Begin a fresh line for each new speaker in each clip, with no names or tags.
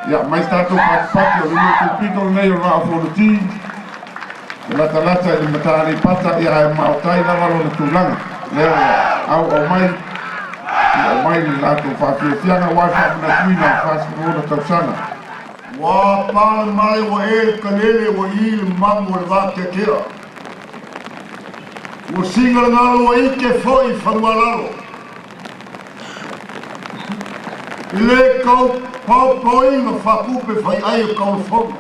Ia, aumai se tatou patupatu o le nuu tupito lenei o le Vaa o Fonoti, e latalata i le Mata Aleipata, ia ae maotai lava lona tulaga. Lea ua auau mai, ia aumai le latou faafiafiaga aua le faamanatuina o le 46 tausaga.
Ua pale male ua e kalele ua i le mamu o le vateatea. Ua sigalagalo ua ike foi fanualalo. I le kau paopaoiga faakupe fai ai o kaulafono.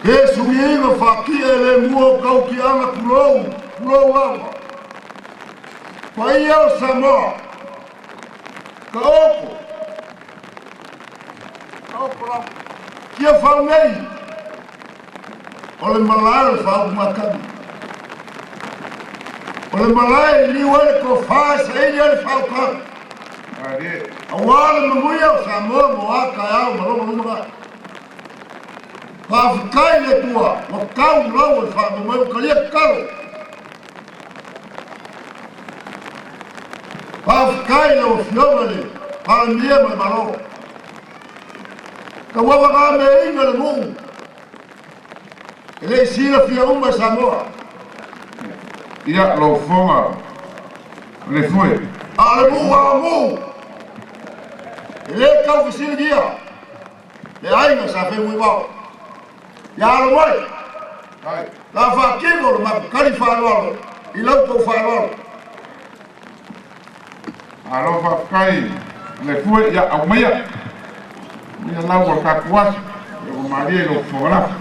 Ke sugiiga faakia e le mua o kautiaga tulou, tulou lava. Paia o Samoa, ka oko, ka oko lava. Tia fau nei, o le malae o le faautugatagi. O le malae e liu ai le tofa e saili ai le faautaga. Aua le manuia o Samoa mo a taeao ma lona lumanai. Faafetai i le Atua ua tau lau o le faamoemoe ua talia tatalo. Faafetai i lau Afioga i le Palemia ma le Malo. Tauavagameaina le nuu e le i silafia uma e Samoa.
Ia, lau Fofoga le Foe.
A o le nuu lava o nuu e le tau fesiligia le aiga sa Femuaimao. Ia alo mai, la faatino le matou tali faaaloalo i lau tou faaaloalo.
Malo faafetai le Foe, ia aumaia. Ia lau o le tatou aso, ia ua malie i lou fofoga lafo.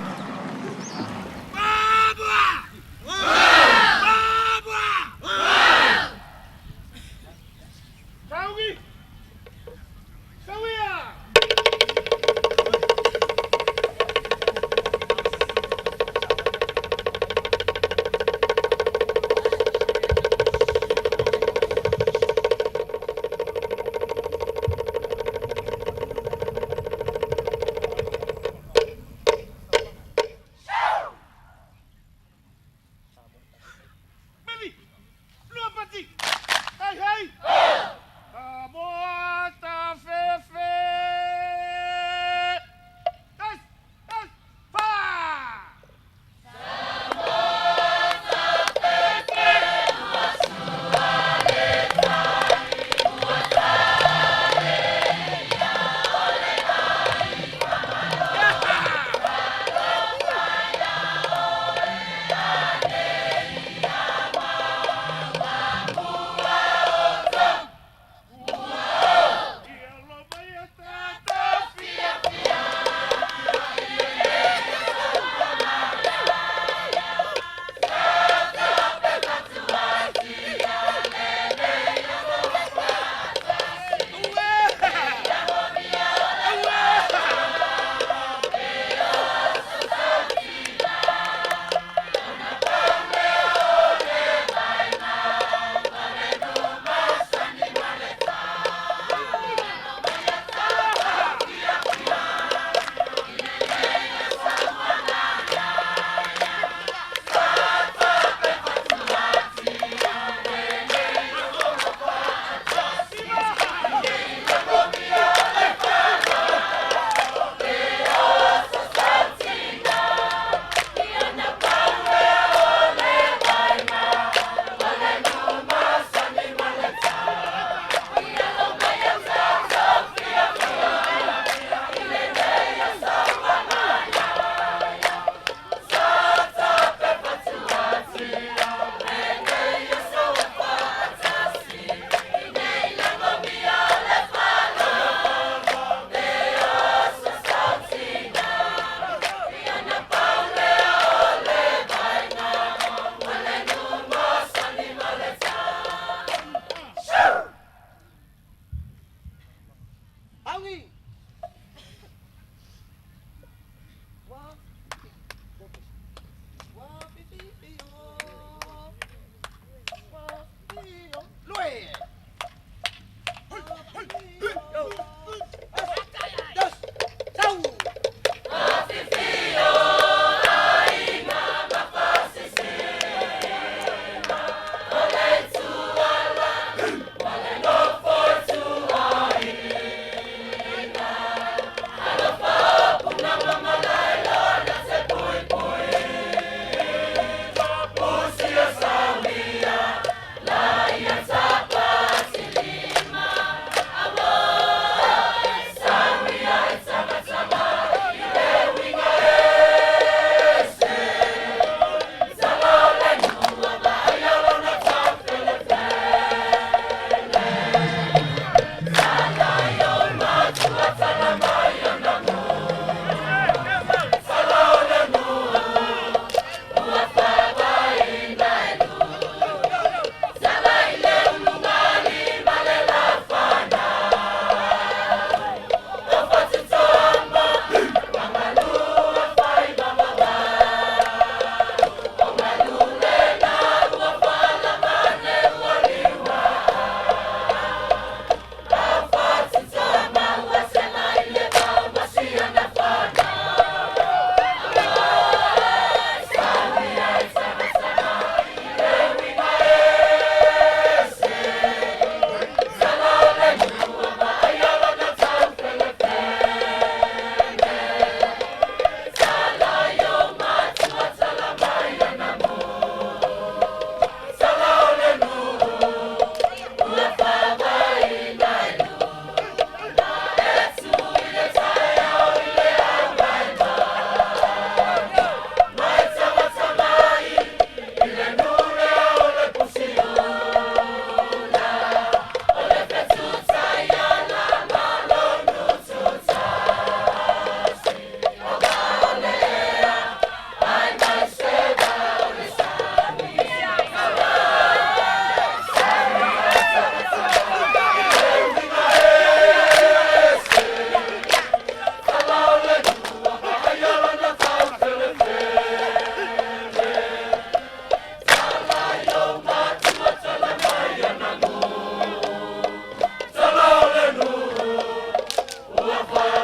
Fa.